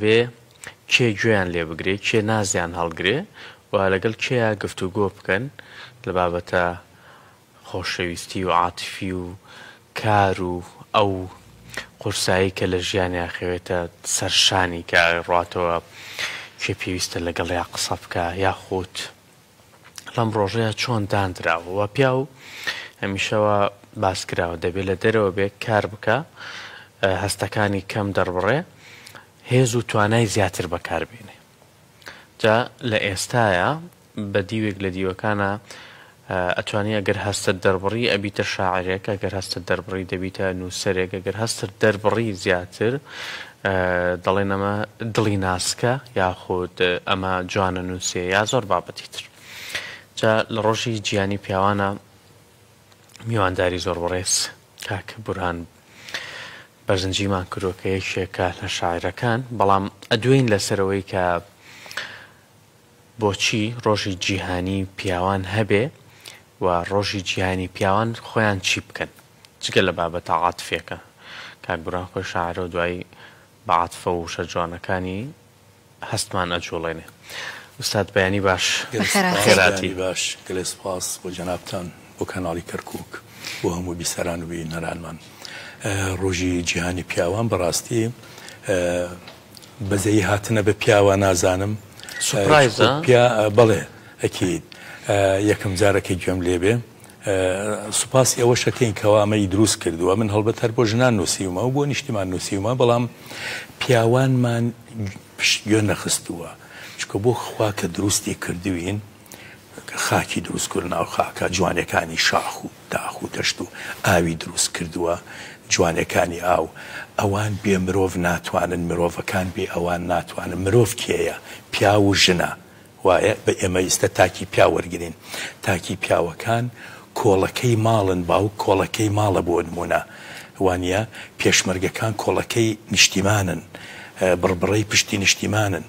دەبێ کێ گوێیان لێ بگرێ، کێ نازیان هەڵگرێ و لەگەڵ کێیا گفتوگۆ بکەن لە بابەتە خۆشەویستی و عاتفی و کار و ئەو قورسایی کە لە ژیانیا خەوێتە سەر شانی کە ئەڕواتەوە کێ پێویستە لەگەڵیا قسە بکا یاخود لەم ڕۆژەیا چۆن داندراوە وە پیاو هەمیشە وا باس کراوە دەبێ لە دەرەوە بێ کار بکا هەستەکانی کەم دەربڕێ هێز و توانای زیاتر بەکار بێنێ جا لە ئێستایا بە دیوێک لە دیوەکانا ئەتوانی ئەگەر هەستت دەربڕی ئەبیتە شاعرێک ئەگەر هەستت دەربڕی دەبیتە نووسەرێک ئەگەر هەستت دەربڕی زیاتر دەڵێن ئەمە دڵی ناسکە یاخود ئەمە جوانە نووسێ یا زۆر بابەتی تر جا لە ڕۆژی جیانی پیاوانە میوانداری زۆر بەڕێز کاک بورهان بەرزنجیمان کردووە کە یەکێکە لە شاعرەکان بەڵام ئەدوێین لەسەرەوەی کە بۆچی ڕۆژی جیهانی پیاوان هەبێ و ڕۆژی جیهانی پیاوان خۆیان چی بکەن جگە لە بابەتە عاتفیەکە کاک بورهان خۆی شاعرە و دوایی بە عاتفە و وشە جوانەکانی هەستمان ئەجوڵێنێ ئوستاد بەیانی باش بەخێرهاتی. بەیانی باش گەلێ سوپاس بۆ جەنابتان بۆ کەناڵی کەرکوک بۆ هەموو بیسەران و بینەرانمان ڕۆژی جیهانی پیاوان بەڕاستی بەزەیی هاتنە بە پیاوە نازانم سوپرایزە؟ پیا بەڵێ ئەکید یەکەم جارە کە گوێم لێ بێ سوپاسی ئەوەش ئەکەین کەوا ئەمەی دروست کردووە من هەڵبەت هەر بۆ ژنان نووسیومە و بۆ نیشتیمان نووسیومە بەڵام پیاوانمان پشت گوێ نەخستووە چونکە بۆ خوا کە دروستی کردوین خاکی دروست کرد ناو خاکە جوانەکانی شاخ و داخ و دەشت و ئاوی دروست کردووە جوانەکانی ئاو ئەوان بێ مرۆڤ ناتوانن مرۆڤەکان بێ ئەوان ناتوانن مرۆڤ کێیە پیاو و ژنە وایە بە ئێمە ئیستە تاکی پیاو وەرگرین تاکی پیاوەکان کۆڵەکەی ماڵن باوک کۆڵەکەی ماڵە بۆ نمونە وانیە پێشمەرگەکان کۆڵەکەی نیشتیمانن بڕبڕەی پشتی نیشتیمانن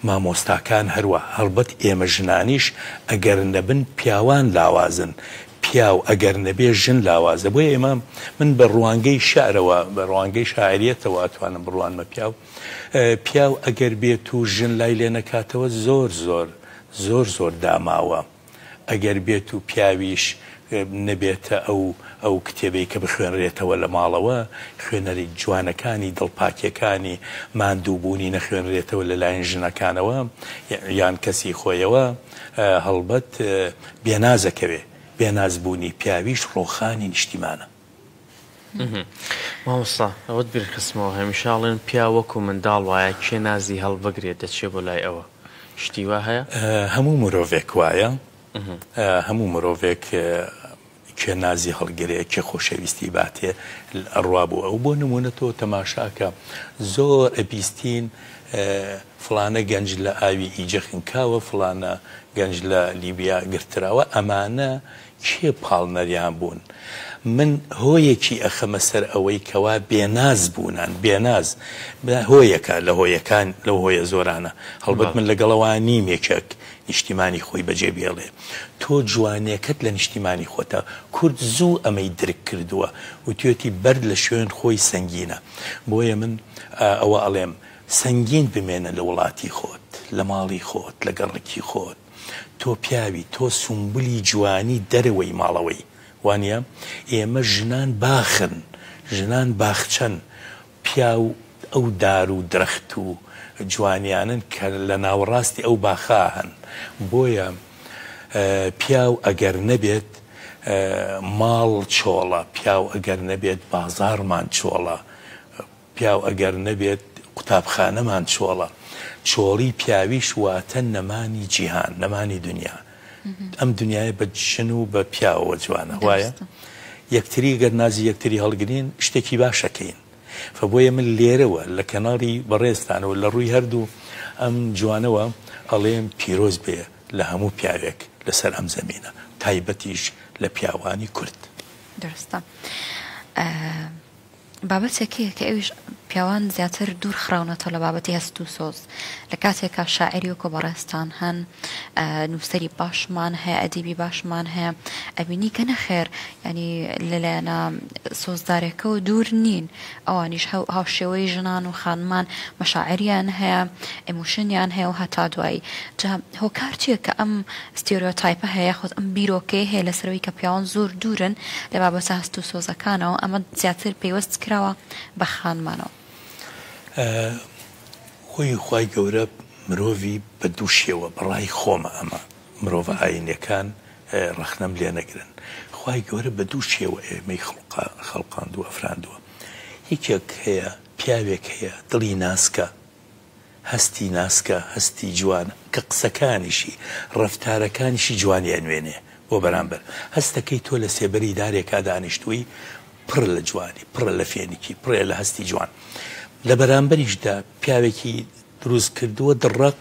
مامۆستاکان هەروا هەڵبەت ئێمە ژنانیش ئەگەر نەبن پیاوان لاوازن پیاو ئەگەر نەبێ ژن لاوازە بۆیە ئێمە من بە ڕوانگەی شعرەوە بە ڕوانگەی شاعریەتەوە ئەتوانم بڕوانمە پیاو پیاو ئەگەر بێت و ژن لای لێ نەکاتەوە زۆر زۆر زۆر زۆر داماوە ئەگەر بێت و پیاویش نەبێتە ئەو ئەو کتێبەی کە بخوێنرێتەوە لە ماڵەوە خوێنەری جوانەکانی دڵپاکیەکانی ماندووبوونی نەخوێنرێتەوە لەلایەن ژنەکانەوە یان کەسی خۆیەوە هەڵبەت بێنازەکەوێ بێنازبوونی پیاویش ڕۆخانی نیشتیمانە. مامۆستا ئەوەت بیرخستمەوە هەمیشە ئەڵێن پیاو وەکو منداڵ وایە کێ نازی هەڵبگرێ دەچێ بۆ لای ئەوە شتی وا هەیە؟ هەموو مرۆڤێک وایە هەموو مرۆڤێک کێ نازی هەڵگرێ کێ خۆشەویستی باتێ ئەڕوا بۆ ئەو بۆ نمونە تۆ تەماشاکە زۆر ئەبیستین فڵانە گەنج لە ئاوی ئیجە خنکاوە فڵانە گەنج لە لیبیا گرتراوە ئەمانە کێ پاڵنەریان بوون؟ من هۆیەکی ئەخەمە سەر ئەوەی کەوا بێناز بوونان، بێناز هۆیەکە لە هۆیەکان لەو هۆیە زۆرانە، هەڵبەت من لەگەڵەوە نیم یەکێک نیشتیمانی خۆی بەجێ بێڵێ، تۆ جوانێکەت لە نیشتیمانی خۆتە، کورد زوو ئەمەی درک کردووە، وتویەتی بەرد لە شوێن خۆی سەنگینە، بۆیە من ئەوە ئەڵێم سەنگین بمێنە لە وڵاتی خۆت، لە ماڵی خۆت، لە گەڕەکی خۆت. تۆ پیاوی، تۆ سومبولی جوانی دەرەوەی ماڵەوەی، وانیە؟ ئێمە ژنان باخن، ژنان باخچەن، پیاو ئەو دار و درەخت و جوانیانەن کە لە ناوەڕاستی ئەو باخە هەن، بۆیە پیاو ئەگەر نەبێت ماڵ چۆڵە، پیاو ئەگەر نەبێت بازاڕمان چۆڵە، پیاو ئەگەر نەبێت قوتابخانەمان چۆڵە. چۆڵی پیاویش واتە نەمانی جیهان، نەمانی دونیا. ئەم دونیایە بە ژن و بە پیاوەوە جوانە، وایە؟ یەکتری گەر نازی یەکتری هەڵگرین شتێکی باش ئەکەین. فە بۆیە من لێرەوە لە کەناڵی بەڕێزتانەوە لە ڕووی هەردوو ئەم جوانەوە ئەڵێم پیرۆز بێ لە هەموو پیاوێک لەسەر ئەم زەمینە، تایبەتیش لە پیاوانی کورد. دروستە. بابەتێک هەیە کە ئەویش. پیاوان زیاتر دوور خراونەتەوە لە بابەتی هەست و سۆز لە کاتێکا شاعیری وەکو بەڕێزتان هەن نووسەری باشمان هەیە ئەدیبی باشمان هەیە ئەبینی کە نەخێر یانی لەلایەنە سۆزدارێکەوە دوور نین ئەوانیش هاوشێوەی ژنان و خانمان مەشاعریان هەیە، ئێمۆشنیان هەیە و هەتا دوایی. جا هۆکار چییە کە ئەم ستێریۆتایپە هەیە یاخود ئەم بیرۆکەیە هەیە لەسەر ئەوەی کە پیاوان زۆر دوورن لە بابەتە هەست و سۆزەکانەوە، ئەمە زیاتر پەیوەست کراوە بە خانمانەوە؟ خۆی خوای گەورە مرۆڤی بە دوو شێوە، بە ڕای خۆمە ئەمە، مرۆڤە ئاینیەکان ڕەخنەم لێ نەگرن خوای گەورە بە دوو شێوە ئێمەی خەڵقاندووە ئەفراندووە یەکێک هەیە پیاوێک هەیە دڵی ناسکە هەستی ناسکە هەستی جوانە کە قسەکانیشی ڕەفتارەکانیشی جوانی ئەنوێنێ بۆ بەرامبەر هەستەکەی تۆ لە سێبەری دارێکا دانیشتووی پڕ لە جوانی پڕە لە فێنکی پڕێ لە هەستی جوان لە بەرامبەریشدا پیاوێکی دروست کردووە دڕەق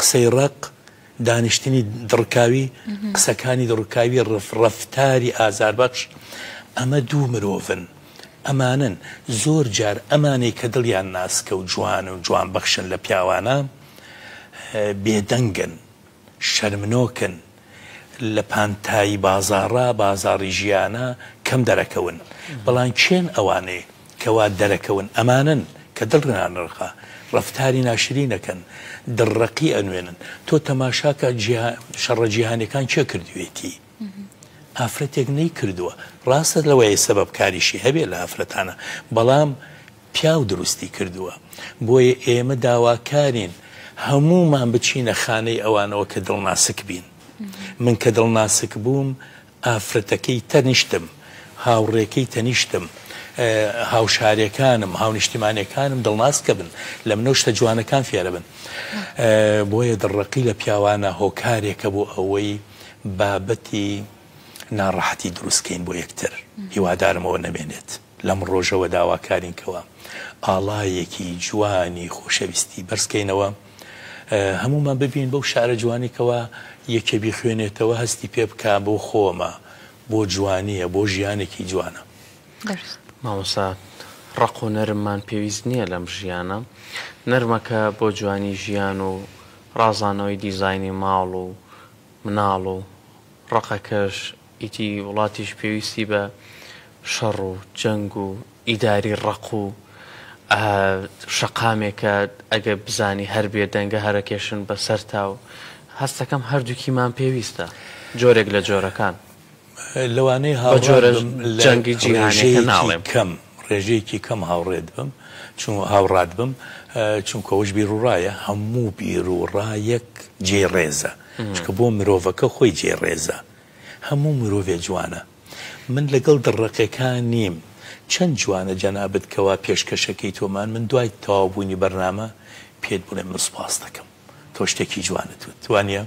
قسەی ڕەق، دانیشتنی دڕکاوی، قسەکانی دڕکاوی، ڕەفتاری ئازاربەخش، ئەمە دوو مرۆڤن، ئەمانەن، زۆر جار ئەمانەی کە دڵیان ناسکە و جوان و جوانبەخشن لە پیاوانە، بێدەنگن، شەرمنۆکن، لە پانتایی بازاڕا، بازاڕی ژیانا کەم دەرەکەون، بەڵام کێن ئەوانەی کەوا دەرەکەون؟ ئەمانەن کە دڵیان ڕەقە، ڕەفتاری ناشرین ئەکەن، دڵڕەقی ئەنوێنن. تۆ تەماشاکە شەڕە جیهانیەکان کێ کردوێتی؟ ئافرەتێک نەیکردووە. ڕاستە لەوەیە سەبەبکاریشی هەبێ لە ئافرەتانە، بەڵام پیاو دروستی کردووە بۆیە ئێمە داواکارین هەموومان بچینە خانەی ئەوانەوە کە دڵناسک بین من کە دڵناسک بووم ئافرەتەکەی تەنیشتم هاوڕێکەی تەنیشتم هاوشارەکانم هاونیشتیمانەکانم دڵناسکە بن لە منەوە شتە جوانەکان فێرە بن بۆیە دڕەقی لە پیاوانە هۆکارێکە بۆ ئەوەی بابەتی ناڕەحەتی دروستکەین بۆ یەکتر هیوادارم ئەوە نەمێنێت. لەم ڕۆژەوە داواکارین کەوا ئاڵایەکی جوانی خۆشەویستی بەرز کەینەوە، هەموومان ببین بەو شعرە جوانەی کەوا یەکێ بیخوێنێتەوە هەستی پێ بکا بۆ خۆمە، بۆ جوانییە، بۆ ژیانێکی جوانە. دروست. مامۆستا ڕەق و نەرممان پێویست نییە لەم ژیانە، نەرمەکە بۆ جوانی ژیان و ڕازانەوەی دیزاینی ماڵ و مناڵ و ڕەقەکەش ئیدی وڵاتیش پێویستی بە شەڕ و جەنگ و ئیداری ڕەق و شەقامێکە ئەگەر بزانی هەر بێدەنگە هەرەکێشن بە سەرتا و هەستەکەم هەردووکیمان پێویستە جۆرێک لە جۆرەکان. لەوانەیە بە هاوڕات جۆرە بم لە جەنگی جیهانیەکە ڕێژەیەکی ناڵێم. کەم ڕێژەیەکی کەم هاوڕێت بم چون هاوڕات بم چونکە ئەوەش بیروڕایە هەموو بیروڕایەک جێی ڕێزە چونکە بۆ مرۆڤەکە خۆی جێی ڕێزە هەموو مرۆڤێ جوانە من لەگەڵ دڕەقێکان نیم چەند جوانە جەنابت کەوا پێشکەشەکەی تۆمان من دوای تەواو بوونی بەرنامە پێت بڵێم من سوپاست دەکەم تۆ شتێکی جوانت وت وانیە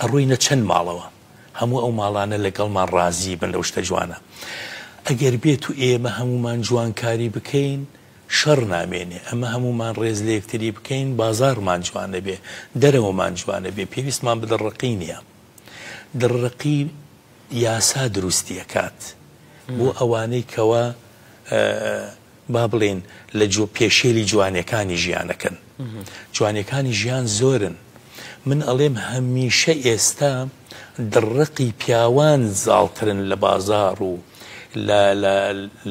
ئەڕۆینە چەند ماڵەوە هەموو ئەو ماڵانە لەگەڵمان ڕازی بن لەو شتە جوانە ئەگەر بێت و ئێمە هەموومان جوانکاری بکەین شەڕ نامێنێ ئەمە هەموومان ڕێز لە یەکتری بکەین بازاڕمان جوانەبێ دەرەوەمان جوانەبێ پێویستمان بە دڕڕقی نیە دڕڕقی یاسا دروستی ئەکات بۆ ئەوانەی کەوا با بڵێین لە جۆ پێشێلی جوانیەکانی ژیانەکەن جوانیەکانی ژیان زۆرن من ئەڵێم هەمیشە ئێستا دڕڕقی پیاوان زاڵترن لە بازاڕ و لە لە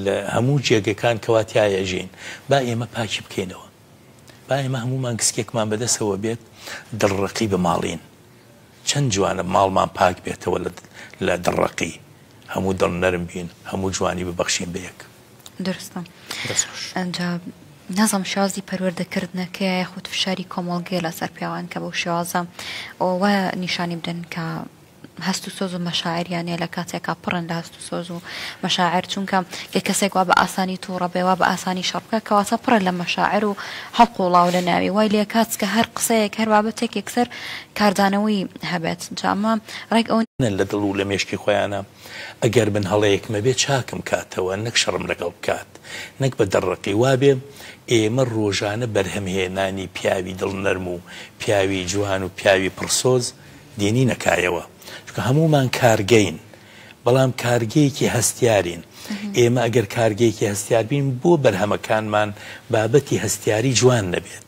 لە هەموو جێگەکان کەوا تیایا ئەژین با ئێمە پاکی بکەینەوە با ئێمە هەموومان گسکێکمان بەدەسەوە بێت دڵڕەقی بماڵین چەند جوانە ماڵمان پاک بێتەوە لە لە دڵڕەقی هەموو دڵ نەرم بین هەموو جوانی ببەخشین بە یەک. دروستە دەست خۆش. ئەنجا نازانم شێوازی پەروەردەکردنەکەیە یاخود فشاری کۆمەڵگەیە لەسەر پیاوان کە بەو شێوازە وا نیشانی بدەن کە هەست و سۆز و مەشاعریان نیە لە کاتێکا پڕن لە هەست و سۆز و مەشاعر چونکە گە کەسێک وا بە ئاسانی تووڕە بێ وا بە ئاسانی شەڕ بکا کەواتە پڕە لە مەشاعر و هەڵقوڵاو لە ناوی وای لێکات کە هەر قسەیەک هەر بابەتێک یەکسەر کاردانەوەی هەبێت جا ئەمە ڕێک ئەو. لە دڵ و لە مێشکی خۆیانا ئەگەر من هەڵەیەکم هەبێ چاکم کاتەوە نەک شەڕم لەگەڵ بکات نەک بە دڕڕقی وابێ ئێمە ڕۆژانە بەرهەمهێنانی پیاوی دڵنەرم و پیاوی جوان و پیاوی پڕسۆز دێنینە کایەوە چونکە هەموومان کارگەین. بەڵام کارگەیەکی هەستیارین. ئێمە ئەگەر کارگەیەکی هەستیار بین بۆ بەرهەمەکانمان بابەتی هەستیاری جوان نەبێت،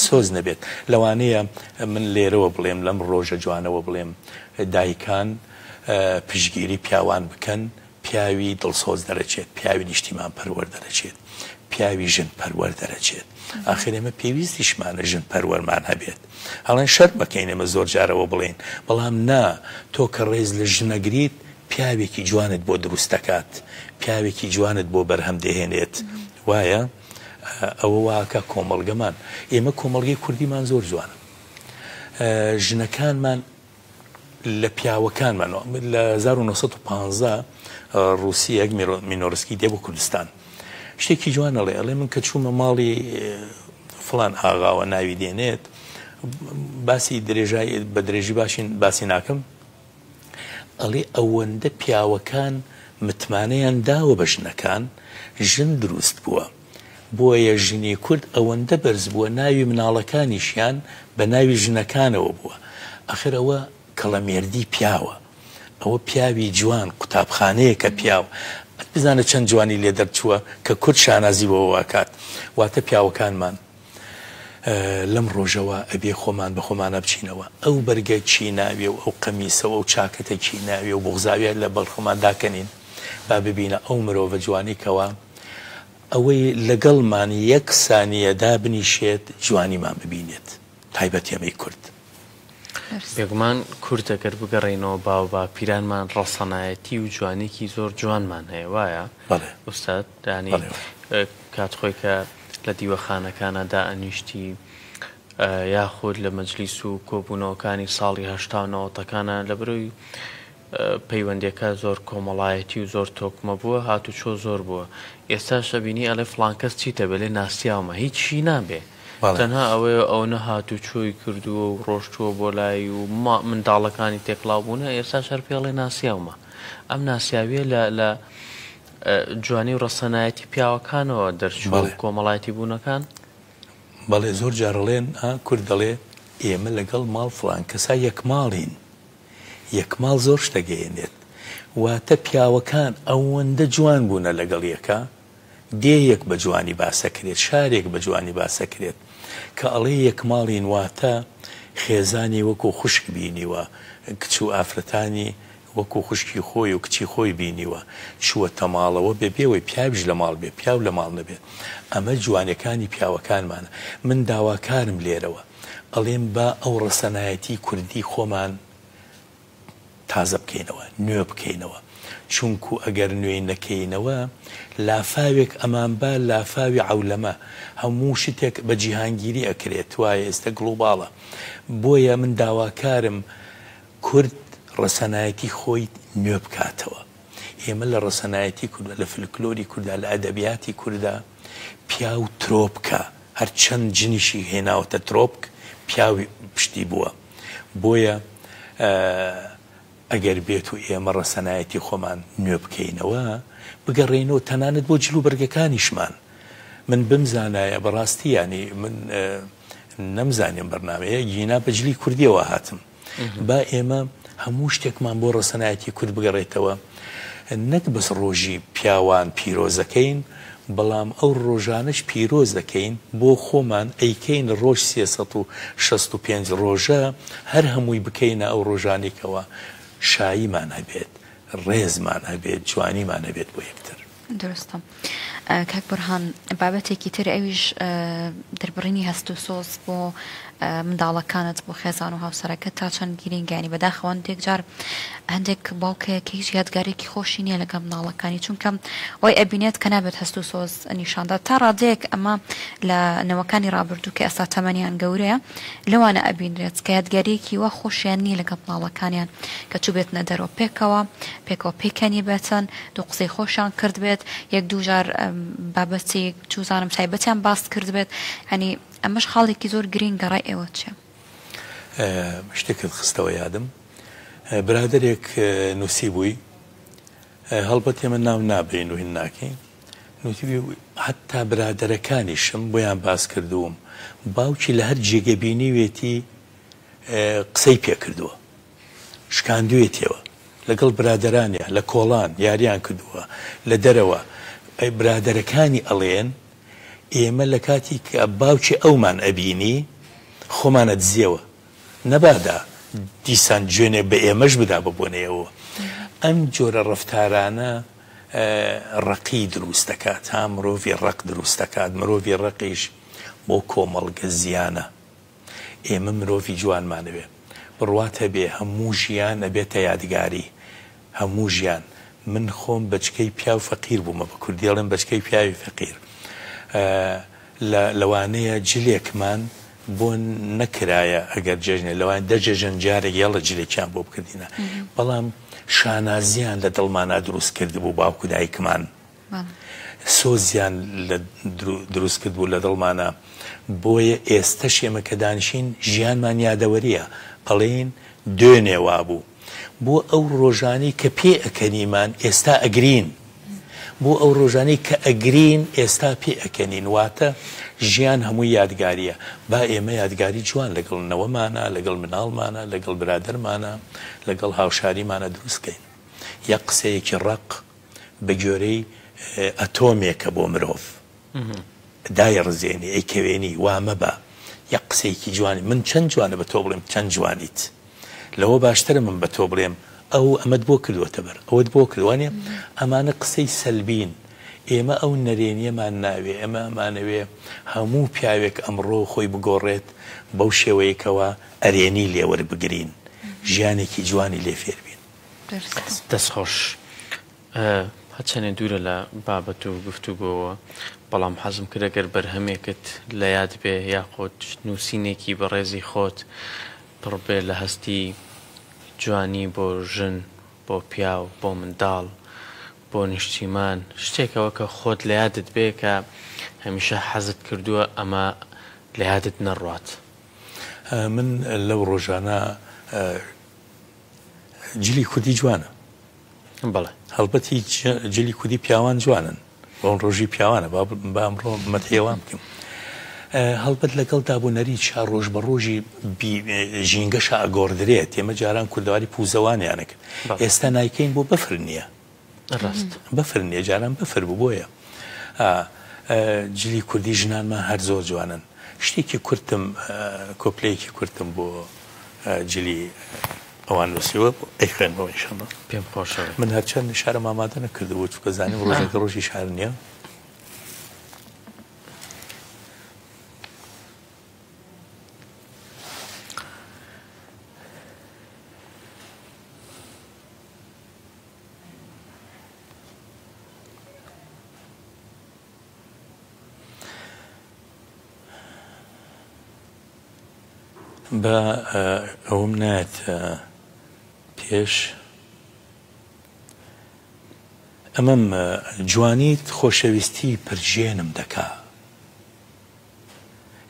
سۆز نەبێت. لەوانەیە من لێرەوە بڵێم، لەم ڕۆژە جوانەوە بڵێم دایکان پشتگیری پیاوان بکەن، پیاوی دڵسۆز دەرەچێت، پیاوی نیشتیمان پەروەر دەرەچێت، پیاوی ژن پەروەر دەرەچێت. ئاخر ئێمە پێویستیشمانە ژن پەروەرمان هەبێت. ئەڵێن شەرم ئەکەین ئێمە زۆر جار ئەوە بڵێین، بەڵام نا، تۆ کە ڕێز لە ژن ئەگریت، پیاوێکی جوانت بۆ دروست دەکات، پیاوێکی جوانت بۆ بەرهەم دەهێنێت، وایە؟ ئەوە وا ئەکا کۆمەڵگەمان، ئێمە کۆمەڵگەی کوردیمان زۆر جوانە، ژنەکانمان لە پیاوەکانمان، لە 1915 ڕووسییەک مینۆرسکی دێ بۆ کوردستان، شتێکی جوان ئەڵێ، ئەڵێ من کە چوومە ماڵی فڵان ئاغاوە ناوی دێنێت، باسی درێژای بە درێژی باشین باسی ناکەم، ئەڵێ ئەوەندە پیاوەکان متمانەیان داوە بە ژنەکان، ژن دروست بووە. بۆیە ژنی کورد ئەوەندە بەرز بووە ناوی مناڵەکانیشیان بە ناوی ژنەکانەوە بووە. ئەخر ئەوە کەڵەمێردی پیاوە. ئەوە پیاوی جوان، قوتابخانەیەکە پیاو. ئەت بزانە چەند جوانی لێ دەرچووە کە کورد شانازی بەوە ئەکات. واتە پیاوەکانمان لەم ڕۆژەوە ئەبێ خۆمان بە خۆمانا بچینەوە. ئەو بەرگە چیناویە و ئەو قەمیسە و ئەو چاکەتە چیناویە و بوغزاویە لە بەر خۆمان داکەنین. با ببینە ئەو مرۆڤە جوانەی کەوا ئەوەی لەگەڵمان یەک سانیە دابنیشێت جوانیمان ببینێت. تایبەت ئێمەی کورد. بێگومان کورد ئەگەر بگەڕێینەوە باو باپیرانمان ڕەسەنایەتی و جوانیکی زۆر جوانمان هەیە وایە بەڵێ ئوستاد یانی بەڵێ وایە. کات خۆی کە لە دیوەخانەکانا دائەنیشتی یاخود لە مەجلیس و کۆبوونەوەکانی ساڵی هەشتا و نەوەتەکانا لەبەرەوەی پەیوەندیەکە زۆر کۆمەڵایەتی و زۆر تۆکمە بووە هاتوچۆ زۆر بووە ئێستاش ئەبینی ئەڵێ فڵان کەس چیتە بەلێ ناسیاومە هیچی نابێ بەڵێ. تەنها ئەوەیە ئەونە هاتوچۆی کردووە و ڕۆشتووە بۆ لای و منداڵەکانی تێکڵاو بوونە ئێستاش هەر پێ ئەڵێ ناسیاومە ئەم ناسیاویە لە لە جوانی و ڕەسەنایەتی پیاوەکانەوە دەرچووە و بەڵێ. کۆمەڵایەتی بوونەکان. بەڵێ زۆر جار ئەڵێن ئا کورد دەڵێ ئێمە لەگەڵ ماڵ فڵان کەسا یەک ماڵین. یەک ماڵ زۆر شت ئەگەیەنێت واتە پیاوەکان ئەوەندە جوان بوونە لەگەڵ یەکا دێیەک بە جوانی باسەکرێت شارێک بە جوانی باسەکرێت کە ئەڵێ یەک ماڵین واتە خێزانی وەکو خوشک بینیوە کچ و ئافرەتانی وەکو خوشکی خۆی و کچی خۆی بینیوە چووەتە ماڵەوە بێ بێوەی پیاویش لە ماڵ بێ پیاو لە ماڵ نەبێت ئەمە جوانیەکانی پیاوەکانمانە من داواکارم لێرەوە ئەڵێم با ئەو ڕەسەنایەتی کوردی خۆمان تازە بکەینەوە، نوێ بکەینەوە، چونکو ئەگەر نوێی نەکەینەوە لافاوێک ئەمانبا، لافاوی عەولەمە، هەموو شتێک بە جیهانگیری ئەکرێت، وایە ئێستە گڵوباڵە، بۆیە من داواکارم کورد ڕەسەنایەتی خۆی نوێ بکاتەوە. ئێمە لە ڕەسەنایەتی کوردا، لە فلکلۆری کوردا، لە ئەدەبیاتی کوردا پیاو ترۆپکە، هەر چەند جنیشی هێناوەتە ترۆپک پیاو پشتی بووە. بۆیە ئەگەر بێت و ئێمە ڕەسەنایەتی خۆمان نوێ بکەینەوە، بگەڕێینەوە تەنانەت بۆ جلوبەرگەکانیشمان. من بمزانایە بەڕاستی یانی من نەمزانی ئەم بەرنامەیە گینا بە جلی کوردیەوە هاتم. با ئێمە هەموو شتێکمان بۆ ڕەسەنایەتی کورد بگەڕێتەوە، نەک بەس ڕۆژی پیاوان پیرۆزەکەین، بەڵام ئەو ڕۆژانەش پیرۆز دەکەین بۆ خۆمان ئەیکەین ڕۆژ 365 ڕۆژە هەر هەمووی بکەینە ئەو ڕۆژانەی کەوا شاییمان هەبێت، ڕێزمان هەبێت، جوانیمان هەبێت بۆ یەکتر. دروستە کاک بورهان بابەتێکی تر ئەویش دەربڕینی هەست و سۆز بۆ منداڵەکانت بۆ خێزان و هاوسەرەکەت تا چەند گرینگە ینی بەداخەوە هەندێک جار هەندێک باوک هەیە کە هیچ یادگارێکی خۆشی نییە لەگەڵ منداڵەکانی چونکە وای ئەبینێت کە نابێت هەست و سۆز نیشاندات تا ڕادەیەک ئەمە لە نەوەکانی ڕابردوو کە ئێستا تەمەنیان گەورەیە لەوانە ئەبینرێت کە یادگاریەکی وا خۆشیان نییە لەگەڵ منداڵەکانیان کە چووبێتنە دەرەوە پێکەوە پێکەوە پێکەنیبێتن دوو قسەی خۆشیان کردبێت یەک دوو جار بابەتی چوزانم تایبەتیان باس کردبێت یانی ئەمەش خاڵێکی زۆر گرینگە ڕای ئێوە چیە؟ شتێکت خستەوە یادم برادەرێک نووسیبووی هەڵبەت ئێمە ناو نابەین و هین ناکەین نووسیبووی حەتتا برادەرەکانیشم بۆیان باس کردووم باوکی لە هەر جێگە بینیوێتی قسەی پێکردووە شکاندوێتیەوە. لەگەڵ برادەرانیا لە کۆڵان یاریان کردووە لە دەرەوە برادەرەکانی ئەڵێن ئێمە لە کاتی کە باوکی ئەومان ئەبینی خۆمان ئەدزیەوە نەبادا دیسان جوێنێ بە ئێمەش بدا بە بۆنەی ئەوە. ئەم جۆرە ڕەفتارانە ڕەقی دروست دەکات ها مرۆڤی ڕەق دروست دەکات مرۆڤی ڕەقیش بۆ کۆمەڵگە زیانە. ئێمە مرۆڤی جوانمان ئەوێ. بڕوات هەبێ هەموو ژیان ئەبێتە یادگاری. هەموو ژیان. من خۆم بەچکەی پیاو فەقیر بوومە بە کوردی ئەڵێن بەچکەی پیاوی فەقیر. لە لەوانەیە جلێکمان بۆ نەکرایە ئەگەر جێژنێ لەوان دە جێژن جارێک یەڵە جلێکیان بۆ بکردینە. بەڵام شانازیان لە دڵمانا دروست کردبوو باوک و دایکمان. سۆزیان لە دروست کردبوو لە دڵمانا بۆیە ئێستەش ئێمە کە دانیشین ژیانمان یادەوەریە ئەڵێین دوێنێ وابوو بۆ ئەو ڕۆژانەی کە پێ ئەکەنیمان ئێستا ئەگرین بۆ ئەو ڕۆژانەی کە ئەگرین ئێستا پێ ئەکەنین واتە ژیان هەمووی یادگاریە با ئێمە یادگاری جوان لەگەڵ نەوەمانە لەگەڵ مناڵمانە لەگەڵ برادەرمانە لەگەڵ هاوشاریمانە دروست کەین یەک قسەیەکی ڕەق بەگوێرەی ئەتۆمێکە بۆ مرۆڤ دایڕزێنی ئەیکەوێنی وا مەبە یەک قسەیەکی جوانی من چەند جوانە بە تۆ بڵێم چەند جوانیت لەوە باشترە من بە تۆ بڵێم ئەو ئەمەت بۆ کردووەتە بەر ئەوەت بۆ کرد وانە ئەمانە قسەی سەلبین ئێمە ئەو نەرێنیەمان ناوێ ئێمە ئەمانەوێ هەموو پیاوێک ئەمڕۆ خۆی بگۆڕێت بەو شێوەیەکەوە ئەرێنی لێوەربگرین ژیانێکی جوانی لێ فێربین. دەست خۆش. هەرچەنێ دوورە لە بابەت و گفتوگۆوە، بەڵام حەزم کرد ئەگەر بەرهەمێکت لە یاد بێ یاخود نووسینێکی بەڕێزی خۆت پڕ بێ لە هەستی جوانی بۆ ژن، بۆ پیاو، بۆ منداڵ، بۆ نیشتیمان، شتێکەوە کە خۆت لە یادت بێ کە هەمیشە حەزت کردووە ئەمە لە یادت نەڕوات. من لەو ڕۆژانە جلی کوردی جوانە. بەڵێ. هەڵبەت هیچ جلی کوردی پیاوان جوانن. بۆن ڕۆژی پیاوانە با با ئەمڕۆ مەدحی ئەوان بکەم. هەڵبەت لەگەڵ داب و نەریتشا ڕۆژ بە ڕۆژی ژینگەشا ئەگۆڕدرێت. ئێمە جاران کوردەواری پووزەوانیان ئەکرد. ئێستا نایکەین بۆ بەفر نییە. ڕاست. بەفر نییە جاران بەفر بوو بۆیە جلی کوردی ژنانمان هەر زۆر جوانن. شتێکی کورتم کۆپلەیەکی کورتم بۆ جلی ئەوان نووسیوە ئەیخوێنمەوە ئینشەڵا. پێم خۆشە. من هەرچەند شارم ئامادە نەکردبوو چونکە زانیم ڕۆژەکە ڕۆژی شار نییە. با ئەوەم نایەت پێش ئەمەم جوانیت خۆشەویستی پرژێنم دەکا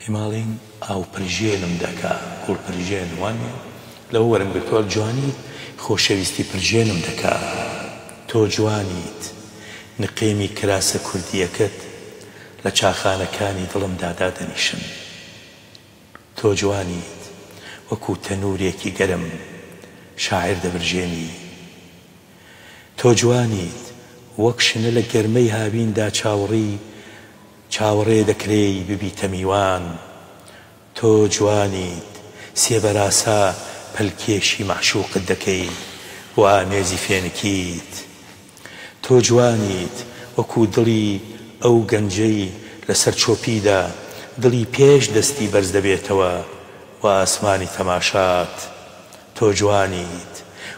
ئێمە ئەڵێین ئاو پرژێنم دەکا گوڵ پرژێن وانیە لەوە وەرم گرتووە جوانیت خۆشەویستی پرژێنم دەکا تۆ جوانیت نقێمی کراسە کوردیەکەت لە چاخانەکانی دڵمدا دادەنیشن تۆ جوانیت وەکو تەنورێکی گەرم شاعیر دەبرژێنی تۆ جوانیت وەک شنە لە گەرمەی هاویندا چاوەڕی چاوەڕێ دەکرێی ببیتە میوان تۆ جوانیت سێبەراسا پەلکێشی مەعشوقت دەکەی بۆ ئامێزی فێنکیت تۆ جوانیت وەکو دڵی ئەو گەنجەی لەسەر چۆپیدا دڵی پێش دەستی بەرز دەبێتەوە بۆ ئاسمانی تەماشات تۆ جوانیت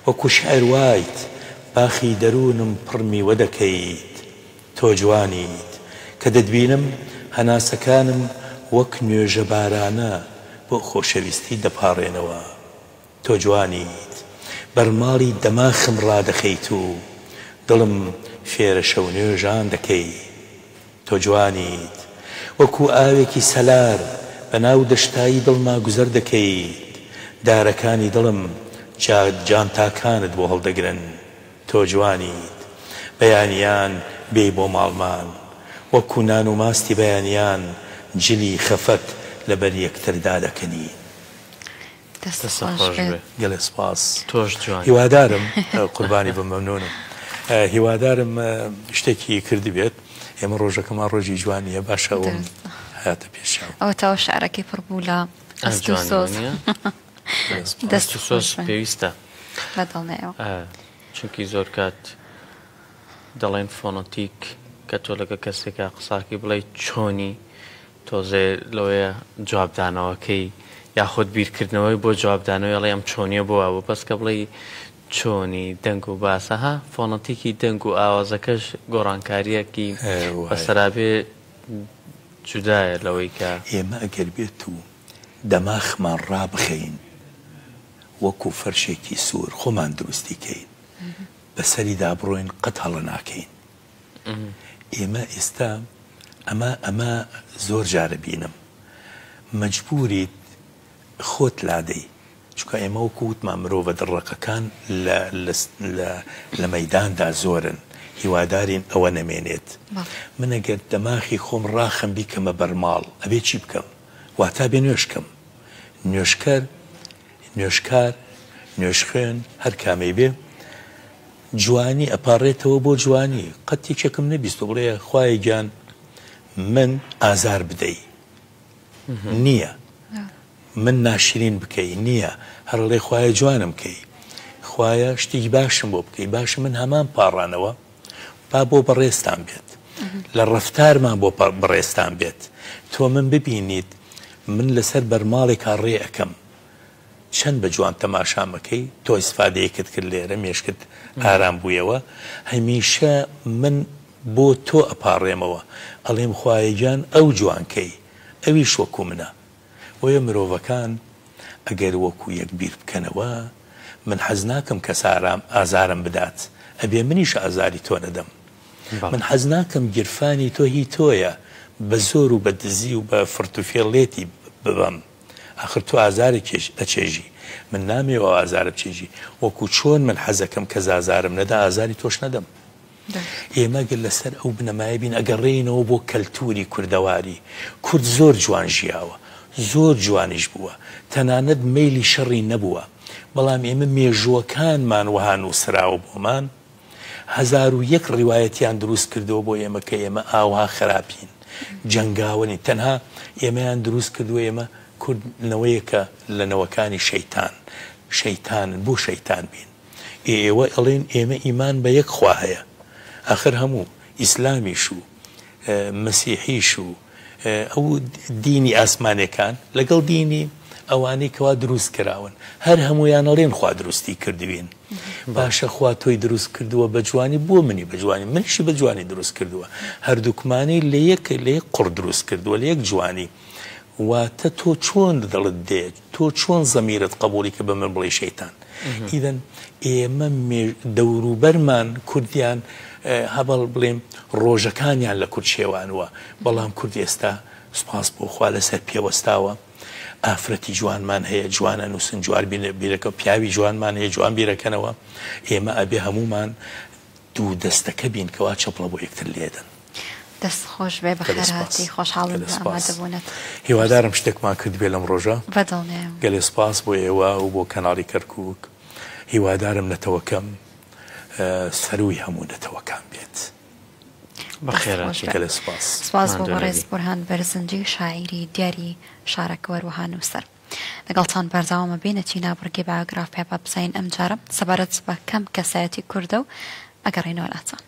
وەکو شیعر وایت باخی دەروونم پڕ میوە دەکەیت تۆ جوانیت کە دەتبینم هەناسەکانم وەک نوێژە بارانە بۆ خۆشەویستیت دەپاڕێنەوە تۆ جوانیت بەرماڵی دەماخم ڕادەخەیت و دڵم فێرە شەونوێژان دەکەی تۆ جوانیت وەکو ئاوێکی سەلار بەناو دەشتایی دڵما گوزەر دەکەیت دارەکانی دڵم جانتاکانت بۆ هەڵدەگرن تۆ جوانیت بەیانیان بێی بۆ ماڵمان وەکو نان و ماستی بەیانیان جلی خەفەت لەبەر یەکتر دادەکەنین. دەست دەستت خۆش خۆش بێت. بێ. گەلێ سپاس. تۆش جوانی. هیوادارم قوربانی بم مەمنونم هیوادارم شتێکی کردبێت ئێمە ڕۆژەکەمان ڕۆژی جوانیە باشە ئەوەم دەست. هاتە پێش چاو. ئەوە تاوە شعرەکەی پڕ بوو لە ئا هەست و جوانی سۆز. وەنیە؟ گەلێ سپاس. دەست هەست و خۆش سۆز بێ. پێویستە. بەدڵنیایەوە. ئا چونکی زۆر کات دەڵێن فۆنۆتیک کە تۆ لەگەڵ کەسێکا قساکەی بڵێی چۆنی تۆزێ لەوەیە جوابدانەوەکەی یاخود بیرکردنەوەی بۆ جوابدانەوەی ئەڵێ ئەم چۆنیە بۆ وابوو بەس کە بڵێی چۆنی دەنگ و باسە ها فۆنەتیکی دەنگ و ئاوازەکەش گۆڕانکاریەکی وایە. بەسەرابێ جودایە لەوەی کە. ئێمە ئەگەر بێت و دەماخمان ڕابخەین وەکو فەرشێکی سوور خۆمان دروستی کەین بەسەریدا بڕۆین قەت هەڵە ناکەین. ئێمە ئێستا ئەمە ئەمە زۆر جار ئەبینم مەجبوریت خۆت لادەی چونکە ئێمە وەکو وتمان مرۆڤە دڵڕەقەکان لە لە لە مەیداندا زۆرن هیوادارین ئەوە نەمێنێت من ئەگەر دەماخی خۆم ڕاخەم بیکەمە بەرماڵ ئەبێ چی بکەم واتا بێ نوێژ کەم نوێژکەر نوێژکار نوێژخوێن هەر کامەی بێ جوانی ئەپاڕێتەوە بۆ جوانی قەت یەکێکم نەبیستوە بڵێ خوایە گیان من ئازار بدەی نییە من ناشرین بکەی نییە هەر ئەڵێ خوایە جوانم کەی خوایە شتێکی باشم بۆ بکەی باشە من هەمان پاڕانەوە با بۆ بەڕێزتان بێت لە ڕەفتارمان بۆ بەڕێزتان بێت تۆ من ببینیت من لەسەر بەرماڵێکا ڕێ ئەکەم چەند بە جوان تەماشام ئەکەی تۆ ئیسفادەیەکت کرد لێرە مێشکت ئارام بوویەوە هەمیشە من بۆ تۆ ئەپاڕێمەوە ئەڵێم خوایە گیان ئەو جوان کەی ئەویش وەکو منە بۆیە مرۆڤەکان ئەگەر وەکو یەک بیر بکەنەوە من حەز ناکەم کەس ئارام ئازارم بدات ئەبێ منیش ئازاری تۆ نەدەم من حەز ناکەم گیرفانی تۆ هی تۆیە بە زۆر و بە دزی و بە فرتوفێڵ لێتی ببەم ئاخر تۆ ئازارێک ئەچێژی من نامەوێ ئەو ئازارە بچێژی وەکو چۆن من حەزەکەم کەس ئازارم نەدا ئازاری تۆش نەدەم ئێمە گەر لەسەر ئەو بنەمایە بین ئەگەڕێینەوە بۆ کەلتوری کوردەواری کورد زۆر جوان ژیاوە زۆر جوانیش بووە تەنانەت مەیلی شەڕی نەبووە بەڵام ئێمە مێژووەکانمان وەها نووسراوە بۆمان 1001 ڕیوایەتیان دروست کردووە بۆ ئێمە کە ئێمە ئاوها خراپین جەنگاوەنین تەنها ئێمەیان دروست کردووە ئێمە کورد نەوەیەکە لە نەوەکانی شەیتان شەیتانن بۆ شەیتان بین ئێ ئێوە ئەڵێن ئێمە ئیمان بە یەک خوا هەیە ئاخر هەموو ئیسلامیش و مەسیحیش و ئەو دینی ئاسمانێکان لەگەڵ دینی ئەوانەی کەوا دروست کراون هەر هەموویان ئەڵێن خوا دروستی کردوین باشە خوا تۆی دروست کردووە بە جوانی بۆ منی بە جوانی منیشی بە جوانی دروست کردووە هەردووکمانی لە یەک لە یەک قوڕ دروست کردووە لە یەک جوانی واتە تۆ چۆن دڵت دێ تۆ چۆن زەمیرت قبوڵی کە بە من بڵێی شەیتان ئیدەن ئێمە دەوروبەرمان کوردیان هەبەڵ بڵێم ڕۆژەکانیان لە کورد شێوانوە بەڵام کورد ئێستا سوپاس بۆ خوا لەسەر پێوەستاوە ئافرەتی جوانمان هەیە جوان ئەنووسن جوار بیرەکە پیاوی جوانمان هەیە جوان بیرەکەنەوە ئێمە ئەبێ هەمومان دوو دەستەکە بین کەوا چەپڵە بۆ یەکتر لێدەن. دەست خۆش بێ گەلێ بەخێر سپاس هاتی خۆشحاڵم گەلێ بە سپاس ئامادەبوونت. هیوادارم شتێکمان کردبێ لەم ڕۆژە بەدڵنیام. گەلێ سپاس بۆ ئێوە و بۆ کەناڵی کەرکوک هیوادارم نەتەوەکەم سەرووی هەموو نەتەوەکان بێت. دەست بەخێر خۆش هاتی. بێ. گەلێ سپاس. سپاس بۆ ماندوو بەڕێز نەبی. بورهان بەرزنجی شاعیری دیاری شارەکە و هەروەها نووسەر. لەگەڵتان بەردەوامە بینە چینا بڕگەی بایۆگرافیا با بزانین ئەمجارە سەبارەت بە کام کەسایەتی کوردە و ئەگەڕێینەوە لاتان.